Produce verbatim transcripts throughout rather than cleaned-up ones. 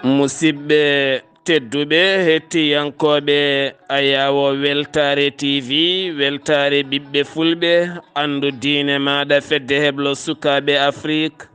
Musidɓe tedduɓe, hettiyankooɓe Ayaawo Weltaare T V, Weltaare ɓiɓɓe Fulɓe, anndu diine maaɗa, fedde heblo sukaaɓe Afrik.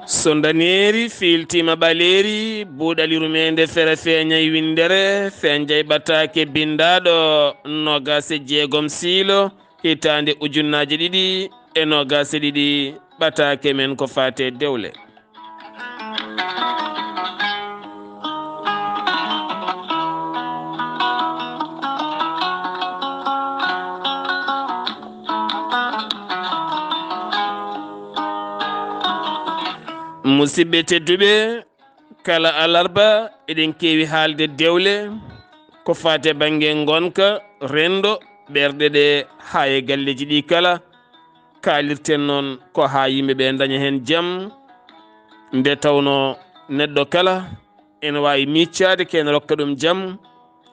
So ndaneeri fiiltiima ɓaleeri, buuɗali rumeende fere feeñay winndere, feeñjay ɓataake binndaaɗo noogaas e jeegom siilo, hitaande ujunnaaje ɗiɗi e noogaas e ɗiɗi, ɓataake men ko faate dewle. Musidɓe tedduɓe, kala alarba eɗen keewi haalde dewle ko faati e bannge ngonka, renndo, ɓerɗe ɗe, haa e galleeji ɗi kala. Kaalirten noon ko haa yimɓe ɓe ndaña heen jam, nde tawnoo neɗɗo kala ene waawi miiccaade ko en rokka ɗum jam,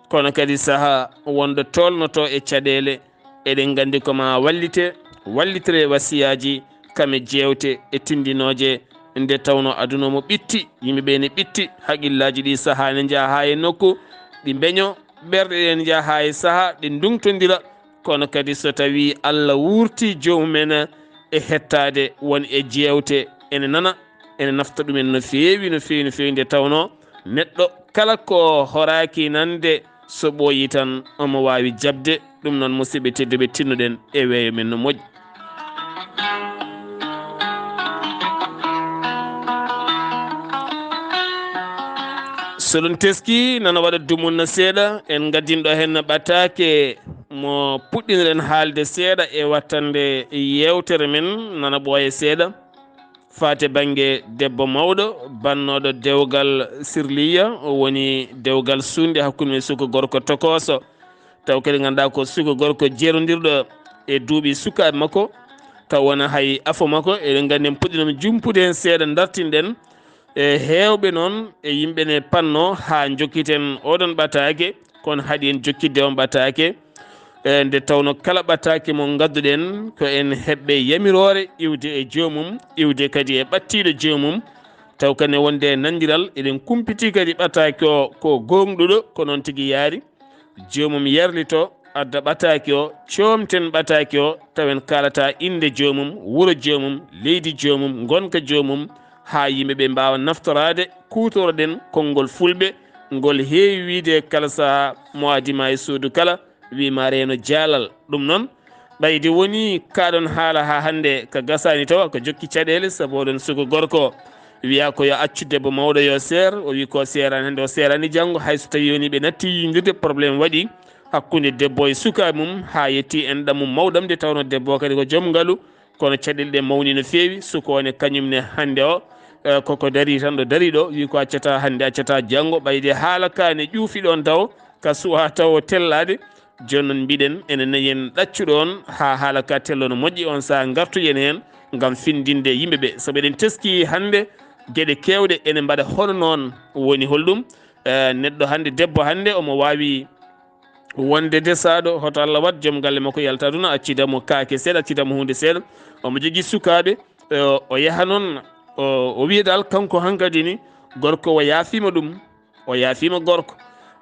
kono kadi sahaa wonɗo tolnotoo e caɗeele. Eɗen nganndi ko maa wallite, wallitire wasiyaaji, kame jeewte e tinndinooje, nde tawnoo aduna omo ɓitti, yimɓe ɓe ne ɓitti, haqillaaji ɗi sahaa ne njaha haa e nokku, ɗi mbeño, ɓerɗe ɗe ne njaha haa e sahaa, ɗe nduŋtondira. Kono kadi so tawii Allah wuurtii joomum en e hettaade won e jeewte, ene nana, ene nafta ɗum en no feewi, no feewi, no feewi, nde tawnoo neɗɗo kala ko horaaki nande so ɓooyii tan omo waawi jaɓde. Ɗum noon, musidɓe tedduɓe, tinnoɗen e weeyo men no moƴƴi. So ɗum teskii, nana waɗa dumunna seeɗa, en ngaddinɗo heen ɓataake mo puɗɗinren haalde seeɗa e wattande yeewtere men, nana ɓooya seeɗa. Faati bannge debbo mawɗo, bannooɗo dewgal Sirliya, o woni dewgal suunde hakkunde men suka gorko tokooso. Taw kadi ngannduɗaa ko suka gorko jerondirɗo e duuɓi sukaaɓe makko, taw wona hay afo makko, eɗen nganndi en puɗɗinoma jumpude heen seeɗa, dartinɗen. E heewɓe noon e yimɓe ne panno haa njokkiten oɗon ɓataake, kono haɗi en jokkitde on ɓataake. E nde tawnoo kala ɓataake mo ngadduɗen ko en heɓɓe yamiroore iwde e joomum, iwde kadi e ɓattiiɗo joomum. Taw kadi ne wonde e nanndiral, eɗen kumpiti kadi ɓataake o ko gooŋɗuɗo, ko noon tigi yaari. Joomum yarlito, adda ɓataake o, coomten ɓataake o, taw en kaalata innde joomum, wuro joomum, leydi joomum, ngonka joomum, haa yimɓe ɓe mbaawa naftoraade, kuutoroɗen konngol fulɓe, ngol heewi wiyde kala sahaa mo adii ma e suudu kala, wii ma reeno jaalal. Ɗum noon, ɓayde woni kaɗon haala haa hannde ka gasaani tawa ko jokki caɗeele, sabu oɗon suka gorko wiya ko yo accu debbo mawɗo yo seer, o wi ko seerani hannde, o seerani janngo, hay so tawii woni ɓe natti yiyondirde, problème waɗi hakkunde debbo e suka mum, haa yetti enɗam mum mawɗam, nde tawnoo debbo o kadi ko joom ngalu, kono caɗeele ɗe mawni no feewi, suka o ne kañum ne hannde o, eh, koko darii tan ɗo darii ɗo, wi ko accata hannde, accata janngo, ɓayde haala ka ne ƴuufi ɗoon taw, ka suwa taw tellaade. Jooni noon mbiɗen, enen ne yen ɗaccu ɗoon haa haala ka tello no moƴƴi, on sahaa ngartoyen heen ngam findinde yimɓe ɓe. Sabu eɗen teskii hannde geɗe keewɗe ene mbaɗa hono noon. Woni holɗum? Eh, neɗɗo hannde, debbo hannde, omo waawi wonde desaaɗo, hoto Allah waɗ joom galle makko yalta aduna, accida mo kaake seeɗa, accida mo huunde seeɗa. Omo jogii sukaaɓe, eh, o yaha noon, o, o wiya dal kanko hankadi ni, gorko o yaafiima ɗum. O yaafiima gorko.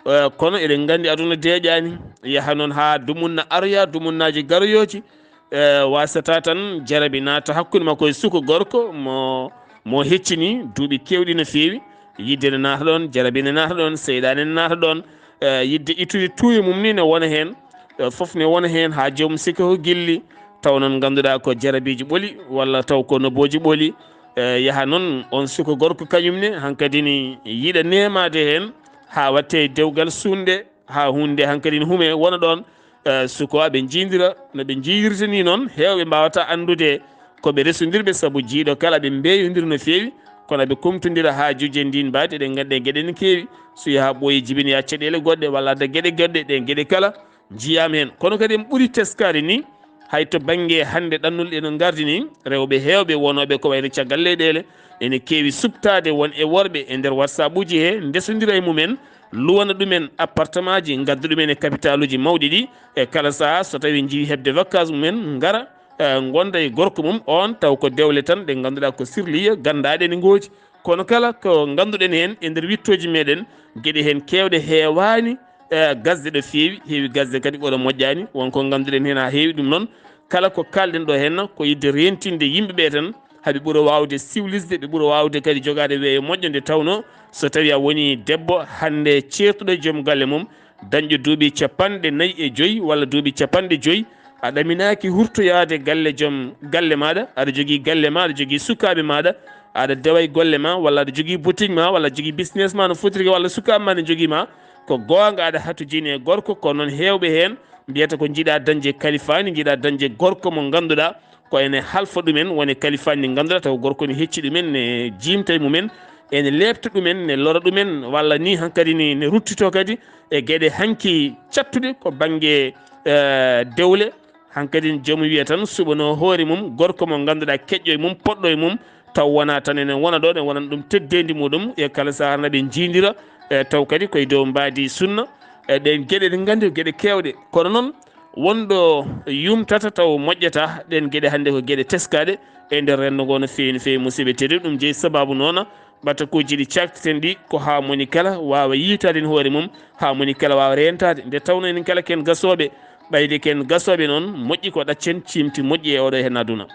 Eh, kono eɗen nganndi aduna deeƴaani. Yaha noon haa dumunna aroya, dumunnaaji garoyooji. Eh, wasata tan jarabi naata hakkunde makko e suka gorko mo, mo heccini duuɓi keewɗi no feewi. Yidde ne naata ɗoon, jarabi ne naata ɗoon, seyɗaane ne naata ɗoon. Eh, yidde ittude tuuyo mum ni ne wona heen. Eh, fof ne wona heen haa joomum sikka ko gilli. Taw noon ngannduɗaa ko jarabiiji ɓoli walla taw ko nobooji ɓoli. Eh, yaha noon, on suka gorko kañum ne hankadi ne yiɗa neemaade heen, haa watte dewgal suunde, haa huunde hankadi ne hume wona ɗoon. Eh, suka o aɓe njiidira, no ɓe njiidirta ni noon, heewɓe mbaawata anndude ko ɓe resondirɓe, sabu jiiɗo kala aɓe mbeeyondira no feewi, kono aɓe kumtondira haajuuji e ndiin mbaadi, eɗen nganndi geɗe ne keewi, so yaha ɓooyi jibinoya caɗeele goɗɗe walla adda geɗe goɗɗe, ɗeen geɗe kala njiyaama heen. Kono kadi en ɓuri teskaade ni, hay to bannge hannde ɗannule ɗe no ngardi ni, rewɓe heewɓe wonooɓe ko wayno caggal leyɗeele, ene keewi suɓtaade won e worɓe e nder WhatsApp uji he, ndesondira e mumen, luwana ɗumen appartemaaji, ngadda ɗumen e kapitaaluuji mawɗi ɗi. E kala sahaa, so tawii njiɗi heɓde vacance mumen, ngara, eh, ngonda e gorko mum on, taw ko dewle tan ɗe ngannduɗaa ko sirliya, ganndaaɗe ne ngoodi. Kono kala ko ngannduɗen heen e nder wiɗtooji meɗen, geɗe heen keewɗe heewaani, eh, gasde ɗo feewi, heewi gasde kadi oɗo moƴƴaani. Won ko ngannduɗen heen haa heewi ɗum noon. Kala ko kaalɗen ɗo heen ko yiɗde reentinde yimɓe ɓe tan, haa ɓe ɓura waawde siwlisde, ɓe ɓura waawde kadi jogaade weeyo moƴƴo. Nde tawnoo so tawii a wonii debbo, hannde ceertuɗo e joom galle mum, dañɗo duuɓi capanɗe nayi e joyi walla duuɓi capanɗe joyi, a ɗaminaaki hurtoyaade galle joom galle maaɗa, aɗa jogii galle ma, aɗa jogii sukaaɓe maaɗa, aɗa dewa e golle ma, walla aɗa jogii boutique ma, walla aɗa jogii business ma no fotiri, walla sukaaɓe ma ne njogii ma. Ko goonga aɗa hatojini e gorko, kono noon heewɓe heen mbiyata ko njiɗaa dañde kalifaani, njiɗaa dañde gorko mo ngannduɗaa ko ene halfa ɗumen, woni kalifaani ɗi ngannduɗaa taw gorko ne hecci ɗumen, ne jiimta e mumen, ene leepta ɗumen, ne lora ɗumen, walla ni hankadi ne, ne ruttito kadi e geɗe hanki cattuɗe ko bannge, eh, dewle. Hankadi joomum wiya tan suɓanoo hoore mum, gorko mo ngannduɗaa keƴƴo e mum, poɗɗo e mum, taw wonaa tan ene wona ɗo, ne wonana ɗum teddeendi muɗum, e kala sahaa na ɓe njiidira, e taw kadi koye dow mbaadi sunna. E ɗeen geɗe ɗe nganndi ko geɗe keewɗe. Kono noon, wonɗo yumtata taw moƴƴata, ɗeen geɗe hannde ko geɗe teskaaɗe e nder renndo ngo no feewi, no feewi, musidɓe tedduɓe. Ɗum jeyi sabaabu noona ɓatakuuji ɗi caktaten ɗi, ko haa moni kala waawa yiytaade heen hoore mum, haa moni kala waawa reentaade. Nde tawnoo enen kala ken gasooɓe, ɓayde ken gasooɓe noon, moƴƴi ko ɗaccen ciimti moƴƴi e oɗo heen aduna.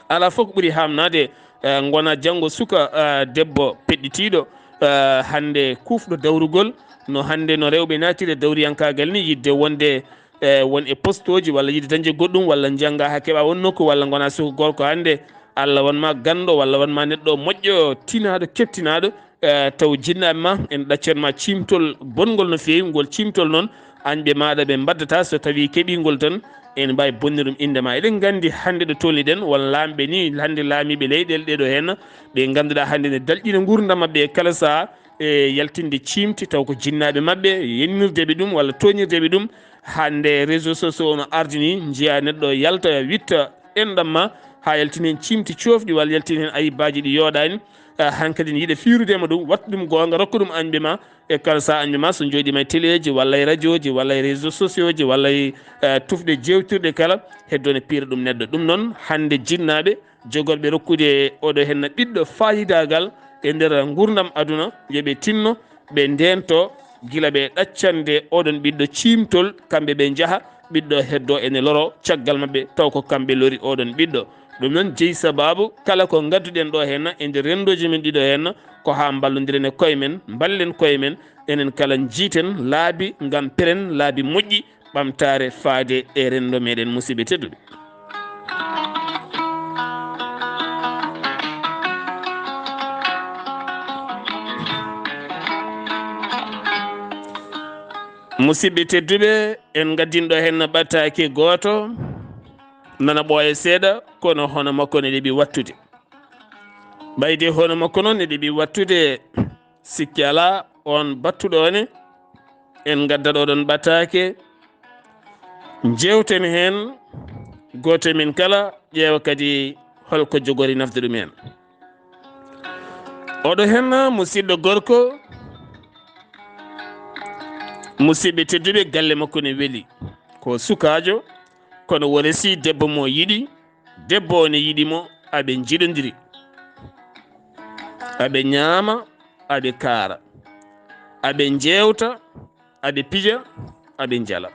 Alaa fof ko ɓuri haamnaade, eh, ngona janngo suka, eh, debbo peɗɗitiiɗo, eh, hannde kuufɗo dawrugol, no hannde no rewɓe naatiri e dawriyankaagal ni, yiɗde wonde, eh, won e postooji walla yiɗde dañde goɗɗum walla njannga haa keɓa won nokku walla ngona suka gorko hannde, Allah won ma ganndo walla won ma neɗɗo moƴƴo, tinaaɗo, keɓtinaaɗo, eh, taw jinnaaɓe ma en ɗaccan ma ciimtol bonngol no feewi. Ngol ciimtol noon, añɓe maaɗa ɓe mbaddata, so tawii keɓii ngol tan, ene mbaawi bonnude ɗum innde ma. Eɗen nganndi hannde ɗo tolniɗen, won laamɓe ni, hannde laamiiɓe leyɗeele ɗee ɗo heen, ɓe ngannduɗaa hannde ne dalɗina nguurndam maɓɓe e kala sahaa, e yaltinde ciimti, taw ko jinnaaɓe maɓɓe, yennirde ɓe ɗum walla tooñirde ɓe ɗum. Hannde réseaux sociaux no ardini, njiya neɗɗo yalta, witta enɗam ma, haa yaltina heen ciimti coofɗi walla yaltina heen ayibaaji ɗi yooɗaani. Ah, hankadi ne yiɗa fiirude ma ɗum, wattu ɗum goonga, rokku ɗum añɓe ma, e kala sahaa añɓe ma so njooɗiima e teleeji walla e rajooji walla e réseaux sociaux ji walla e, eh, tufɗe jeewtirɗe kala, heddoo ne piira ɗum neɗɗo. Ɗum noon, hannde jinnaaɓe jogorɓe rokkude oɗo heen ɓiɗɗo faayidaagal e nder nguurndam aduna, yo ɓe tinno, ɓe ndeento gila ɓe ɗaccande oɗon ɓiɗɗo ciimtol, kamɓe ɓe njaha, ɓiɗɗo heddoo ene loro caggal maɓɓe, taw ko kamɓe lori oɗon ɓiɗɗo. Ɗum noon jeyi sabaabu kala ko ngadduɗen ɗo heen e nder renndooji men ɗiɗo heen, ko haa mballondiren e koye men, mballen koye men, enen kala njiiten laabi ngam peren laabi moƴƴi, ɓamtaare faade e renndo meɗen, musidɓe tedduɓe. Musidɓe tedduɓe, en ngaddinɗo heen ɓattaake gooto, nana ɓooya seeɗa, kono hono makko ne ɗeɓi wattude. Ɓayde hono makko noon ne ɗeɓi wattude, sikki alaa, on battuɗo ne, en ngaddat oɗon ɓattaake, njeewten heen, gooto e men kala ƴeewa kadi holko jogori nafde ɗum en. Oɗo heen musidɗo gorko, musidɓe tedduɓe, galle makko ne weli. Ko sukaajo, kono o resi debbo mo yiɗi, debbo o ne yiɗi mo, aɓe njiɗondiri. Aɓe ñaama, aɓe kaara. Aɓe njeewta, aɓe pija, aɓe njala.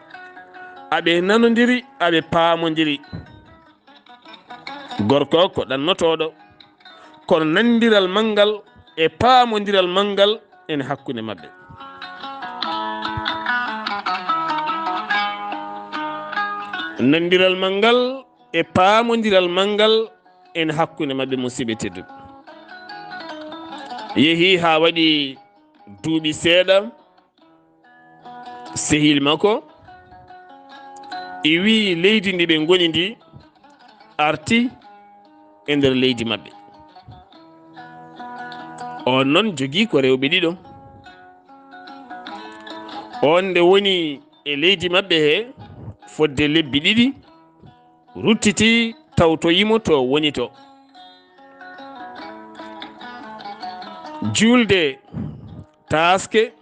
Aɓe nanondiri, aɓe paamondiri. Gorko o ko ɗannotooɗo, kono nanondiral manngal e paamondiral manngal ene hakkunde maɓɓe. Nanondiral manngal e paamondiral manngal ene hakkunde maɓɓe, musidɓe tedduɓe. Yehi haa waɗi duuɓi seeɗa, sehil makko iwi leydi ndi ɓe ngoni ndi, arti e nder leydi maɓɓe. On noon jogii ko rewɓe ɗiɗo. On nde woni e leydi maɓɓe he fodde lebbi ɗiɗi, ruttiti tawtoyimo to woni to. Juulde taaske,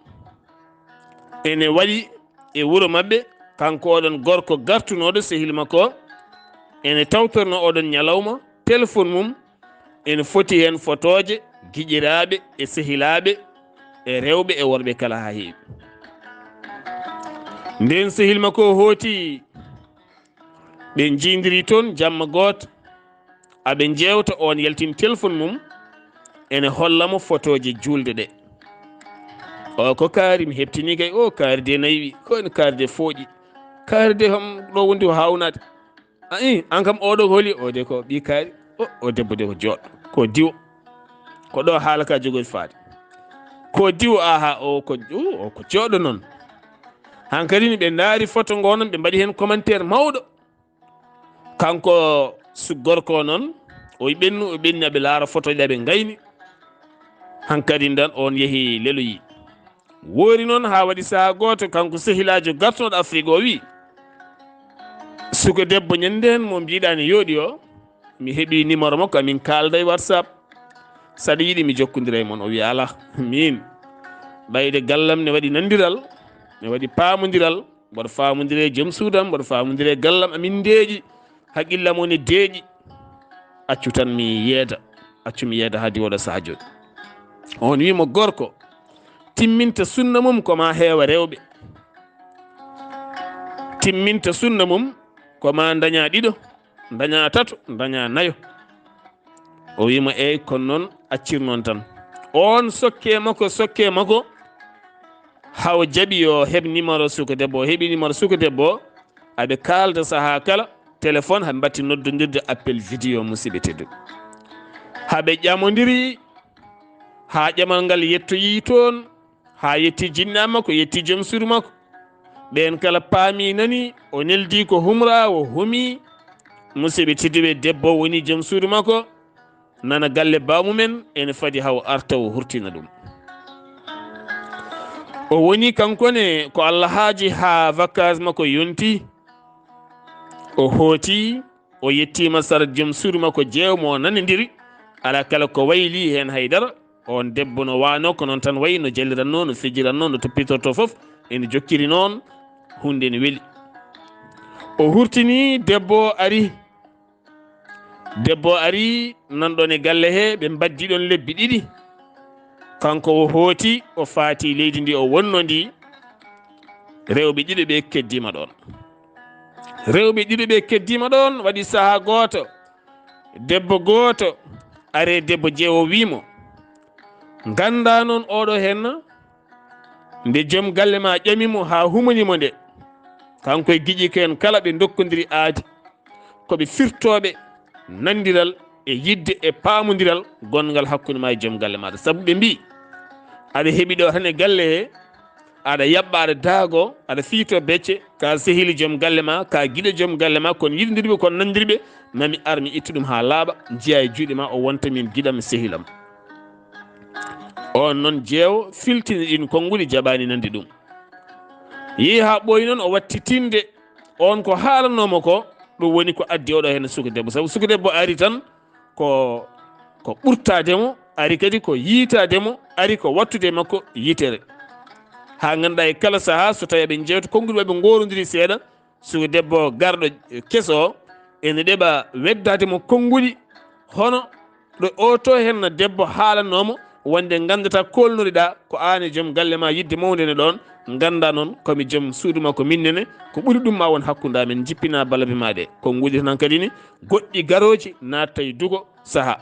ene waɗi e wuro maɓɓe, kanko oɗon gorko gartunooɗo sehil makko, ene tawtorno oɗon ñalawma, telefon mum ene foti heen fotooje giƴiraaɓe e sehilaaɓe e rewɓe e worɓe kala haa heewi. Ndeen sehil makko o hooti, ɓe njiidiri toon jamma gooto, aɓe njeewta, oon yaltin telefon mum, ene holla mo fotooje juulde ɗe. O ko kaari, mi heɓtini kay, o kaari de nayi wi, ko ene kaari de fooƴi. Kaari de kam ɗo wondi o haawnaade. A ii, aan kam oɗo holi? O de ko ɓii kaari. O, o debbo de ko jooɗɗo, ko diwo. Ko ɗo haala ka jogori faade. Ko diwo, aha, o ko, o, o ko jooɗɗo noon. Hankadi ni ɓe ndaari foto ngo noon, ɓe mbaɗi heen commentaire mawɗo. Kanko su gorko o noon, o ɓennu, o ɓenni, aɓe laara foto ɗe, aɓe ngayni. Hankadi ndan on yehi leloyi. Woori noon haa waɗi sahaa gooto, kanko sehilaajo gartooɗo Afrik o wi, "Suka debbo ñande heen mo mbiɗaa ne yooɗi o, mi heɓi numéro makko, amin kaalda e WhatsApp. Saɗa yiɗi mi jokkondira e mon?" O wi, "Alaa, miin ɓayde gallam ne waɗi nandiral, ne waɗi paamondiral, mboɗo faamondire e joom suudam, mboɗo faamondire e gallam, amin ndeeƴi, haqqillam o ne deeƴi. Accu tan mi yeeda, accu mi yeeda haa diwoɗo sahaa jooni." On wi mo, "Gorko, timminta sunna mum ko ma heewa rewɓe. Timminta sunna mum ko ma daña ɗiɗo, daña tato, daña nayo." O wi mo, "Eey, kono noon accir noon tan." On sokke makko, sokke makko, haw jaɓi yo heɓ numéro suka debbo. O heɓi numéro suka debbo, aɓe kaalda sahaa kala, téléphone, haɓe mbatti noddondirde appel vidéo, musidɓe tedduɓe. Haɓe ƴamondiri, haa ƴamal ngal yettoyi toon, haa yetti jinnaama makko, yetti joom suudu makko. Ɓeen kala paami nani, o neldi ko humra, o humi. Musidɓe tedduɓe, debbo woni joom suudu makko, nana galle baamumen, ene fadi haw arta o hurtina ɗum. O woni kanko ne ko Allah haaji haa vacances makko yonti. O hooti, o yettiima sara joom suudu makko, jeewo mo nanidiri, alaa kala ko wayli heen hay dara. On debbo no waano ko noon tan wayi, no jaliranno, no fejiranno, no toppitorto fof, ene jokkiri noon, huunde ne weli. O hurtini, debbo ari. Debbo ari, nan ɗoon e galle he, ɓe mbaddi ɗoon lebbi ɗiɗi. Kanko o hooti, o faati leydi ndi o wonno ndi. Rewɓe ɗiɗo ɓe keddiima ɗoon. Rewɓe ɗiɗo ɓe keddiima ɗoon, waɗi sahaa gooto, debbo gooto, are debbo jeewo wi mo, "Nganndaa noon oɗo henna, nde joom galle ma ƴami mo haa humani mo nde, kanko e giƴi ko en kala ɓe ndokkondiri aadi, ko ɓe firtooɓe nandiral e yidde e paamondiral gonngal hakkunde ma e joom galle maaɗa. Sabu ɓe mbii, aɗa heɓi ɗo tan e galle he, aɗa yaɓɓa, aɗa daago, aɗa fiito becce, ka sehili joom galle ma, ka giɗo joom galle ma, kon yiɗondirɓe, kon nandirɓe, mami ar mi ittu ɗum haa laaɓa, njiya e juuɗe ma, o wonta min giɗam, sehilam." On noon jeewo filtini ɗin konnguɗi, jaɓaani nande ɗum. Yehi haa ɓooyi noon, o watti tinde on ko haalanoomo ko, ɗum woni ko addi oɗo heen suka debbo. Sabu suka debbo ari tan ko, ko ɓurtaade mo, ari kadi ko yiitaade mo, ari ko wattude e makko yitere. Haa ngannduɗaa e kala sahaa, so tawii eɓe njeewta konnguɗi maɓɓe ngoorondiri seeɗa, suka debbo garɗo keso o, ene ɗeɓa weddaade mo konnguɗi, hono ɗo o to henna debbo haalanoomo wonde nganndataa koolnoriɗaa ko aan e joom galle ma yidde mawnde ne ɗoon, nganndaa noon ko mi joom suudu ma, ko min nene, ko ɓuri ɗum ma won hakkunde amen, jippinaa balabe ma ɗe. Konnguɗi tan hankadi ni, goɗɗi garooji naatta e duko sahaa.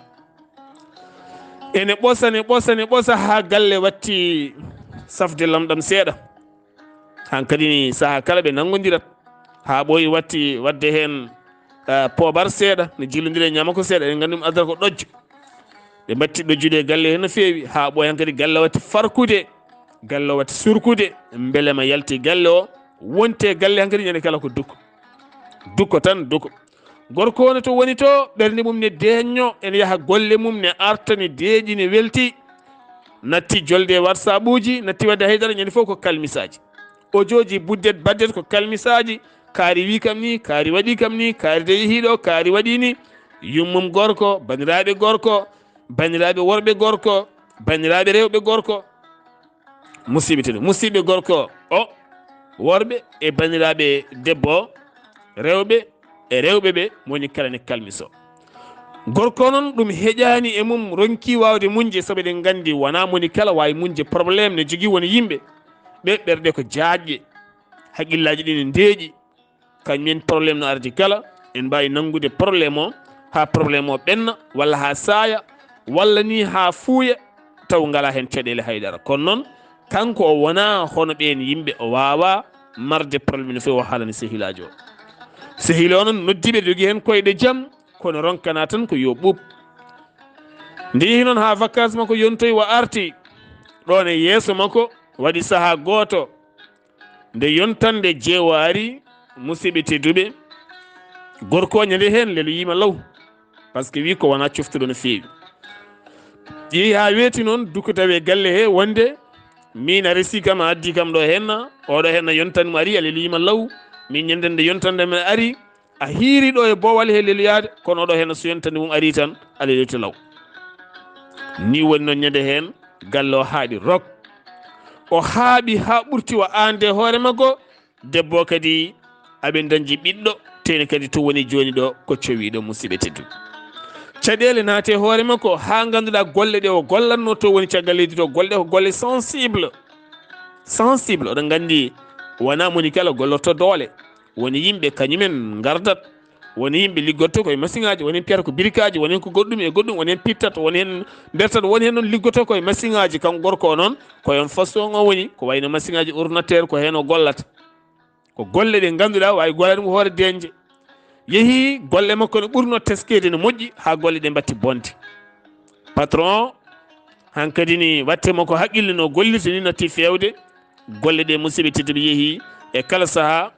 Ene ɓosa, ne ɓosa, ne ɓosa haa galle watti safde lamɗam seeɗa. Hankadi ni sahaa kala ɓe nanngondirat. Haa ɓooyi watti waɗde heen, ah, poobar seeɗa, ne jillondiri e ñamako seeɗa. Eɗen nganndi ɗum adata ko ɗojjo. Ɓe mbatti ɗojjude e galle heen no feewi. Haa ɓooyi hankadi galle watti farkude, galle watti surkude, mbele ma yalti galle o, wonte galle hankadi ñande kala ko dukko. Dukko tan, dukko. Gorko o ne to woni to, ɓernde mum ne deeƴno, ene yaha golle mum ne arta, ne deeƴi, ne welti, natti jolde e WhatsApp uji, natti waɗde haydara, ñande fof ko kalmisaaji. Audio ji buddet baddet ko kalmisaaji, kaari wi kam ni, kaari waɗi kam ni, kaari de yehi ɗo, kaari waɗi ni, yummum gorko, bandiraaɓe gorko, bandiraaɓe worɓe gorko, bandiraaɓe rewɓe gorko. Musidɓe teddu, musidɓe gorko o, worɓe e bandiraaɓe debbo o, rewɓe e rewɓe ɓe, moni kala ne kalmi so. Gorko noon, ɗum heƴaani e mum, ronki waawde muñde, sabu eɗen nganndi wonaa moni kala waawi muñde problème, ne jogii won yimɓe ɓe ɓerɗe ko jaajɗe, haqqillaaji ɗi ne ndeeƴi, kañum en problème no ardi kala, en mbaawi nanngude problème o haa problème o ɓenna, walla haa saaya, walla ni haa fuuya, taw ngalaa heen caɗeele haydara. Kono noon, kanko o wonaa hono ɓeen yimɓe, o waawaa marde problème no feewi, o haalani sehilaajo o. Sehil o noon noddiiɓe jogii heen koyɗe jam, kono ronkana tan ko yo ɓuuɓ. Nde yehi noon haa vacances makko yontoyi, o arti ɗoon e yeeso makko, waɗi sahaa gooto, nde yontande jeewaari, musidɓe tedduɓe, gorko o ñande heen leloyiima law, par ce que wi ko wonaa coftuɗo no feewi. Yehi haa weeti noon, dukko tawi e galle he wonde miin a resi kam, a addi kam ɗo henna, oɗo henna yontani mo ari, a leloyiima law, min ñande nde yontande men ari, a hiiri ɗo e boowal he leloyaade, kono oɗo henna so yontande mum ari tan, a leloyto law. Ni woni noon ñande heen, galle o haaɓi rok. O haaɓi haa ɓurti, o aande hoore makko, debbo o kadi aɓe dañji ɓiɗɗo, teeni kadi to woni jooni ɗo ko cowiiɗo, musidɓe tedduɓe. Caɗeele naati e hoore makko haa ngannduɗaa golle ɗe o gollatnoo to woni caggal leydi to, golle ɗe ko golle sensible. Sensible, oɗon nganndi wonaa moni kala gollorto doole. Woni yimɓe kañumen ngardat, woni yimɓe liggotto koye masiŋaaji, woni heen piyata ko birikaaji, woni heen ko goɗɗum e goɗɗum, woni heen pittat, woni heen mbertat, woni heen noon liggotto koye masiŋaaji. Kanko gorko o noon, ko heen façon o woni, ko wayno masiŋaaji ordinateur, ko heen o gollata. Ko golle ɗe ngannduɗaa waawi gollade mo hoore deeƴnde. Yehi golle makko no ɓurno teskeede no moƴƴi, haa golle ɗe mbatti bonde. Patron o, hankadi ni watte makko haqqille no gollirta ni natti feewde. Golle ɗe, musidɓe tedduɓe, yehi e kala sahaa,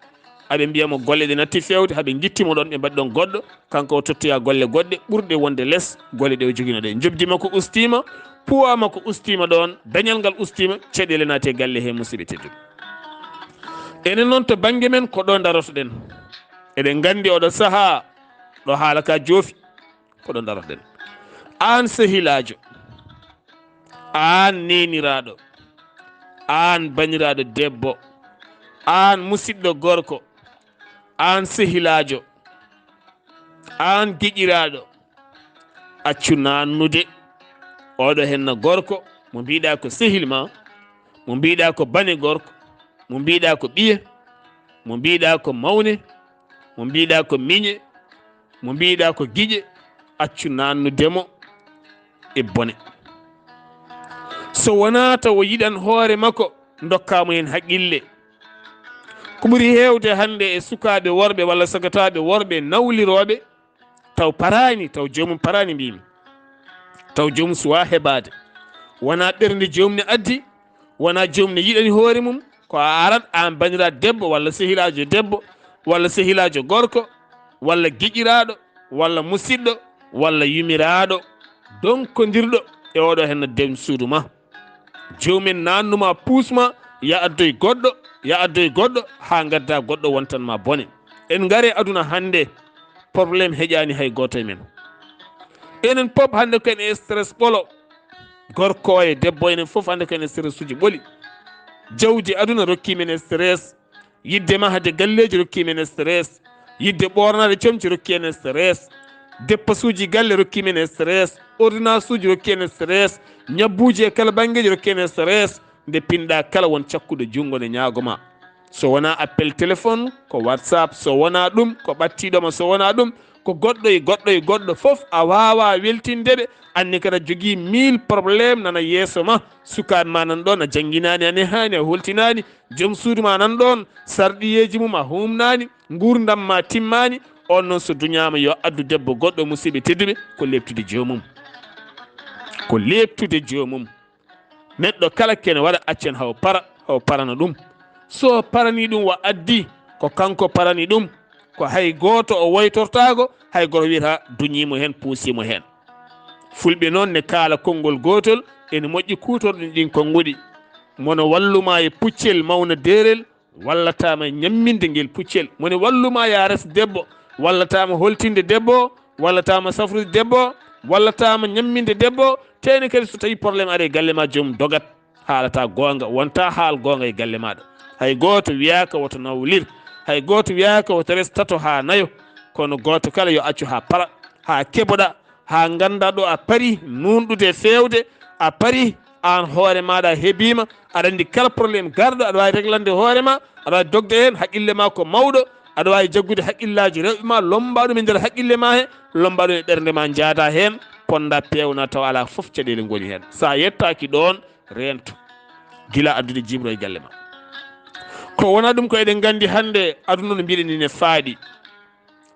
aɓe mbiya mo golle ɗe natti feewde, haa ɓe ngitti mo ɗoon, ɓe mbaɗi ɗoon goɗɗo, kanko o tottoya golle goɗɗe ɓurɗe wonde les golle ɗe o joginoo ɗe. Njoɓdi makko ustiima, poids makko ustiima ɗoon, dañal ngal ustiima, caɗeele naati e galle he, musidɓe tedduɓe. Enen noon to bannge men ko ɗo darotoɗen. Eɗen nganndi oɗo sahaa ɗo haala ka joofi, ko ɗo darotoɗen. Aan sehilaajo, aan neeniraaɗo, aan baniraaɗo debbo, aan musidɗo gorko, aan sehilaajo, aan giƴiraaɗo, accu naannude oɗo henna gorko mo mbiɗa ko sehil ma, mo mbiɗa ko bane gorko, mo mbiɗa ko ɓiye, mo mbiɗa ko mawne, mo mbiɗa ko miñe, mo mbiɗa ko giƴe, accu naannude mo e bone. So wonaa taw o yiɗan hoore makko, ndokkaa mo heen haqqille. Ko ɓuri heewde hannde e sukaaɓe worɓe walla sagataaɓe worɓe nawlirooɓe, taw paraani, taw joomum paraani, mbiymi. Taw joomum suwaa heɓaade. Wonaa ɓernde joomum ne addi, wonaa joomum ne yiɗani hoore mum, ko a arat aan baniraaɗo debbo walla sehilaajo debbo walla sehilaajo gorko walla giƴiraaɗo walla musidɗo walla yumiraaɗo donkondirɗo e oɗo henna deeƴnde suudu ma. Joomum en naannuma, puusma, ya addoy goɗɗo, ya addoy goɗɗo, haa ngadda goɗɗo wontan ma bone. En ngare aduna hannde, problème heƴaani hay gooto e men. Enen pop hannde ko en e stress ɓolo. Gorko e debbo, enen fof hannde ko en e stress uji ɓoli. Jawdi aduna rokki men stress. Yidde mahde galleeji rokki men stress. Yidde ɓoornaade comci rokki en stress. Deppasuuji galle rokki men stress. Ordonnance uji rokki en stress. Ñabbuuji e kala banngeeji rokki en stress. Nde pinɗa kala won cakkuɗo junngo ne ñaago ma. So wonaa appel téléphone, ko WhatsApp, so wonaa ɗum, ko ɓattiiɗo ma, so wonaa ɗum, ko goɗɗo e goɗɗo e goɗɗo fof a waawaa weltinde ɓe, anni kadi a jogii mille problème nana yeeso ma, sukaaɓe ma nan ɗoon a jannginaani, a nehaani, a holtinaani, joom suudu ma nan ɗoon, sarɗiyeeji mum a huumnaani, nguurndam ma timmaani, oon noon so duñaama yo addu debbo goɗɗo, musidɓe tedduɓe, ko leeptude joomum. Ko leeptude joomum. Neɗɗo kala kene waɗa accen haw para, haw parana ɗum. So parani ɗum wa addi, ko kanko parani ɗum. Ko hay gooto o woytortaako, hay gooto wiyata duñiimo heen, puusiimo heen. Fulɓe noon ne kaala konngol gootol, ene moƴƴi kuutorɗen ɗin konnguɗi. Mono walluma e puccel mawna deerel, wallataama ñamminde ngel puccel. Mone walluma ya res debbo, wallataama holtinde debbo, wallataama safrude debbo, wallataama ñamminde debbo. Teyne kadi so tawi problème ari e galle ma, joom dogat. Haalata goonga, wonta haal goonga e galle maaɗa. Hay gooto wiyaaka woto nawlir, hay gooto wiyaaka woto res tato haa nayo, kono gooto kala yo accu haa para, haa keɓoɗa, haa ngannda ɗo a pari nuunɗude e feewde, a pari aan hoore maaɗa a hebiima, aɗa anndi kala problème garɗo aɗa waawi reglande hoore ma, aɗa waawi dogde heen, haqqille ma ko mawɗo, aɗa waawi jaggude haqqillaaji rewɓe ma, lommba ɗum e nder haqqille ma he, lommba ɗum e ɓernde ma, njaada heen, ponda peewna tawa alaa fof caɗeele ngoni heen. So a yettaaki ɗoon, reento. Gila addude jibro e galle ma. Ko wona ɗum ko eɗen nganndi hannde aduna no mbiɗen ni ne faaɗi.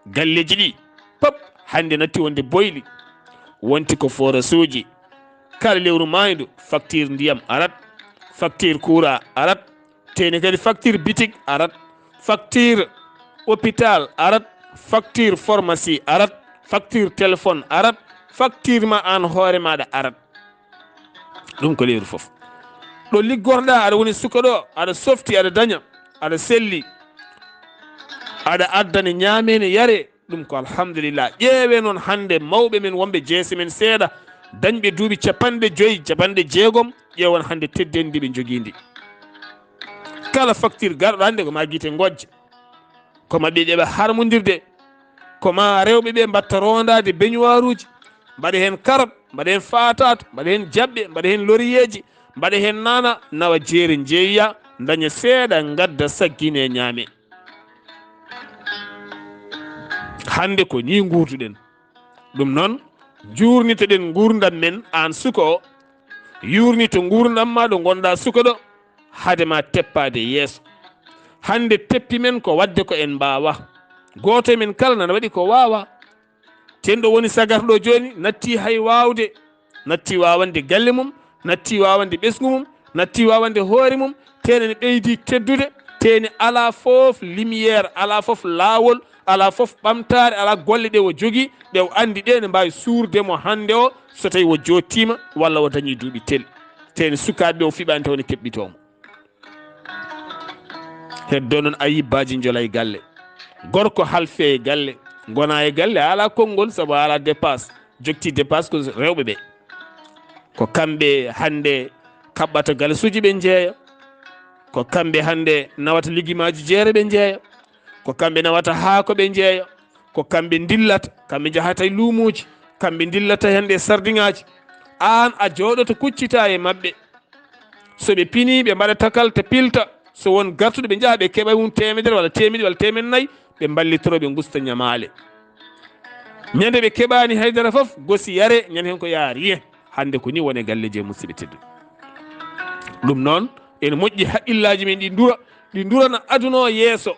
Galleeji ɗi pop hannde natti wonde boyli. Wonti ko forasuuji. Kala lewru maaydu, facture ndiyam arat, facture courant arat, teni kadi facture bitik arat, facture hôpital arat, facture pharmacie arat, facture téléphone arat, facture ma aan hoore maaɗa arat. Ɗum ko lewru fof. Ɗo liggorɗa, aɗa woni suka ɗo, aɗa softi, aɗa daña, aɗa selli, aɗa addane ñaame ne yare, ɗum ko alhamdulillah. Ƴeewe noon hannde mawɓe men wonɓe jeese men seeɗa, dañɓe duuɓi capanɗe joyi, capanɗe jeegom, ƴeewon hannde teddeendi ndi ɓe njogii ndi. Kala facture garɗo hannde ko ma gite ngojje, ko ma ɓe ƴeɓa harmondirde, ko ma rewɓe ɓe mbatta rondaade beñuwaaruuji, mbaɗa heen karot, mbaɗa heen faatato, mbaɗa heen jaɓɓe, mbaɗa heen loriyeeji, mbaɗa heen naana, nawa jeere njeeya, daña seeɗa, ngadda, saggine, ñaame. Hannde ko nii nguurduɗen. Ɗum noon, njuurnitoɗen nguurndam men, aan suka o, yuurnito nguurndam ma ɗo ngonɗa suka ɗo, hade ma teppaade yeeso. Hannde teppi men ko waɗde ko en mbaawa. Gooto e men kala nana waɗi ko waawa. Ten ɗo woni sagar ɗo jooni, natti hay waawde, natti waawande galle mum, natti waawande ɓesngu mum, natti waawande hoore mum, tene ne ɓeydi teddude, tene alaa fof lumière, alaa fof laawol, alaa fof ɓamtaare, alaa golle ɗe o jogii, ɗe o anndi ɗe ne mbaawi suurde mo hannde o, so tawi o jottiima walla o dañii duuɓi tel. Tene sukaaɓe o fiɓaani taw ne keɓɓitoo mo. Heddo noon ayibbaaji njola e galle. Gorko halfe e galle, ngona e galle, a alaa konngol sabu a alaa dépasse. Jokti dépasse ko rewɓe ɓe. Ko kamɓe hannde kaɓɓata galsuuji ɓe njeeya. Ko kamɓe hannde nawata ligimaaji jeere ɓe njeeya. Ko kamɓe nawata haako ɓe njeeya. Ko kamɓe ndillata, kamɓe njahata e luumuuji, kamɓe ndillata hannde e sardiŋaaji. Aan a jooɗoto kuccita e maɓɓe. So ɓe pini, ɓe mbaɗa takal te pilta. So won gartuɗo, ɓe njaha, ɓe keɓa mum teemedere walla teemedde walla teemed nayi, ɓe mballitoro, ɓe ngusta ñamaale. Ñande ɓe keɓaani haydara fof, gosi yare, ñande heen ko yaha rien. Hannde ko ni woni e galleeji e musidɓe tedduɓe. Ɗum noon, ene moƴƴi haqqillaaji men ɗi ndura, ɗi ndurana aduna o yeeso.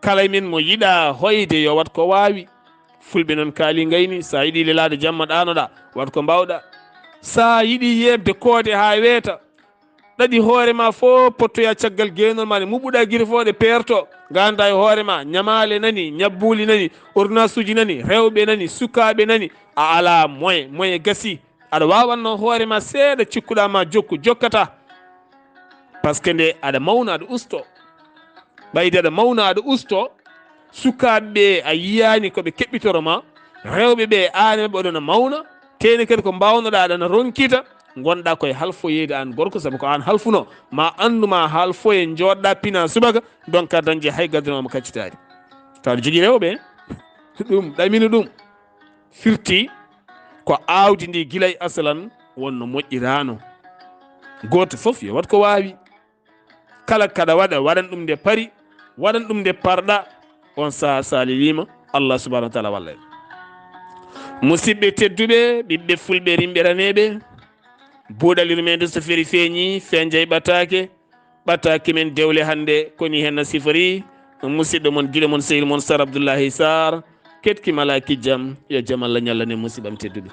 Kala e men mo yiɗa hoyde yo waɗ ko waawi. Fulɓe noon kaali ngayni, sa yiɗi lelaade jamma ɗaanoɗa, waɗ ko mbaawɗa. Sa yiɗi yeeɓde koode haa weeta, ɗaɗi hoore ma fof pottoya caggal geenol ma ne, muɓɓuɗa giri fof ɗe peerto, ganda e hoore ma, ñamaale nani, ñabbuuli nani, ordonnance uji nani, rewɓe nani, sukaaɓe nani, a alaa moyen, moyen gasi. Aɗa wawanno hoore ma seeɗa, cikkuɗa ma jokku, jokkata. Parce que nde aɗa mawna, aɗa usto. Ɓayde aɗa mawna, aɗa usto, sukaaɓe ɓe a yiyaani ko ɓe keɓɓitoro ma, rewɓe ɓe aan e maɓɓe oɗona mawna, teni kadi ko mbawnoɗa aɗana ronkita, ngonɗa koye halfoyeede aan gorko, sabu ko aan halfuno, ma anndu ma halfoye, njoɗɗa pina subaka, donka dañde hay gaddanoma kaccitaari. Tawa aɗa jogii rewɓe, ɗum ɗamini ɗum. Firti ko aawdi ndi gila e asalan wonno moƴƴiraano. Gooto fof yo waɗ ko waawi. Kala kaɗa waɗa, waɗan ɗum nde pari, waɗan ɗum nde parɗa. On saha sa leliima, Allah subhanahu wa taala walla en. Musidɓe tedduɓe, ɓiɓɓe fulɓe rimɓe raneeɓe, buuɗal yurmeende so feri feeñi, fenjay ɓataake. Ɓataake men dewle hannde koni heen no sifori. Musidɗo mon, giɗo mon, sehil mon, Sar Abdullahi Sar. Ketki mala kijjam, yo jam Allah ñallane musiɓɓam tedduɓe.